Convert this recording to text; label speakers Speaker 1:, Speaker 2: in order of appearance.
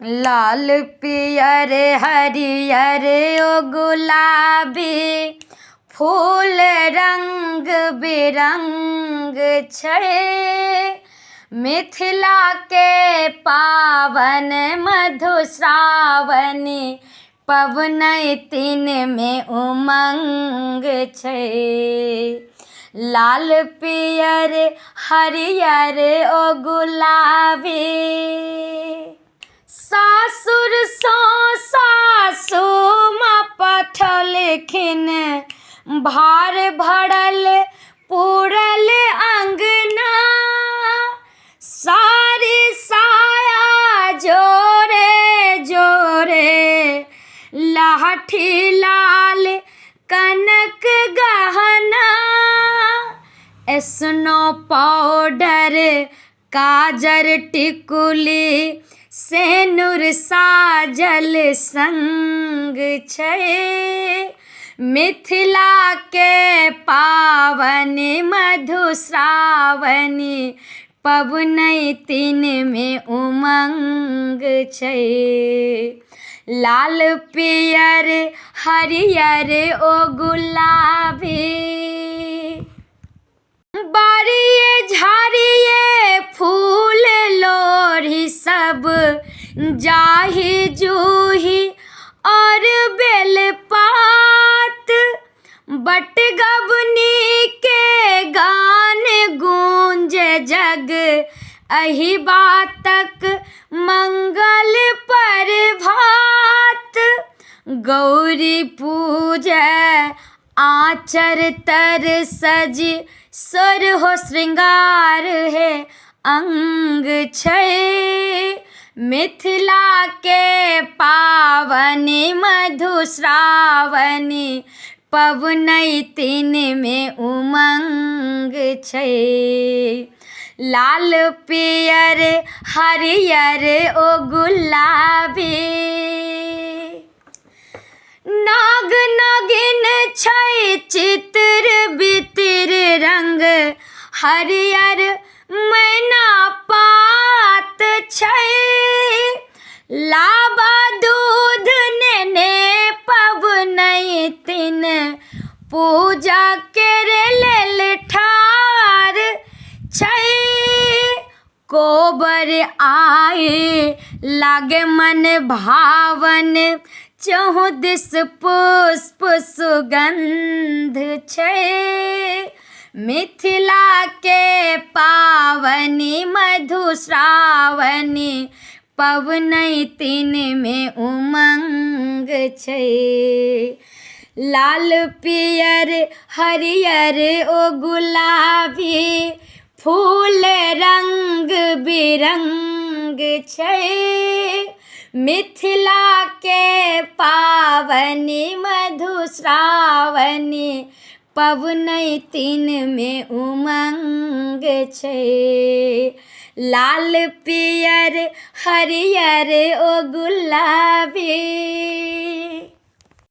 Speaker 1: लाल पियर हरियर ओ गुलाबी फूल रङ्ग बिरङ्ग छै। मिथिलाके पावन मधुश्रावणी पबनैतिनमे उमङ्ग छै। लाल पियर हरियर ओ गुलाबी। सासुरसँ सासु माँ पठौलखिन भार भरल पूरल अङ्गना। साड़ी साया जोरे जोरे लहठी लाल कनक गहना। स्नो पाउडर काजर टिकुली सेनुर साजल सङ्ग छै। मिथिलाके पावनि मधुश्रावणी पबनैतिनमे उमङ्ग छै। लाल पियर हरियर ओ गुलाबी। बाड़िए झाड़िए फूल लोढ़ी सब जाही जूही और बेलपात। बटगबनी के गान गूंज जग एहि बातक मंगल प्रभात। गौरी पूजै आँचर तर सजि सोरहो श्रृंगार हे अङ्ग छै। मिथिलाके पावनि मधुश्रावणी पबनैतिनमे उमङ्ग छै। लाल पियर हरियर ओ गुलाबी। नाग नागिन छै चित्र बितिर रंग हरियर मैना पात छै। लाबा दूध नेने पबनैतिन पूजा केर लेल ठाढ़ छै। कोबर आए लागे मन भावन चहुँ दिस पुष्प सुगन्ध छै। मिथिलाके पावनि मधुश्रावणी पबनैतिनमे उमङ्ग छै। लाल पियर हरियर ओ गुलाबी फूल रङ्ग बिरङ्ग छै। मिथिलाके पावनि मधुश्रावणी पबनैतिनमे उमङ्ग छै। लाल पियर हरियर ओ गुलाबी।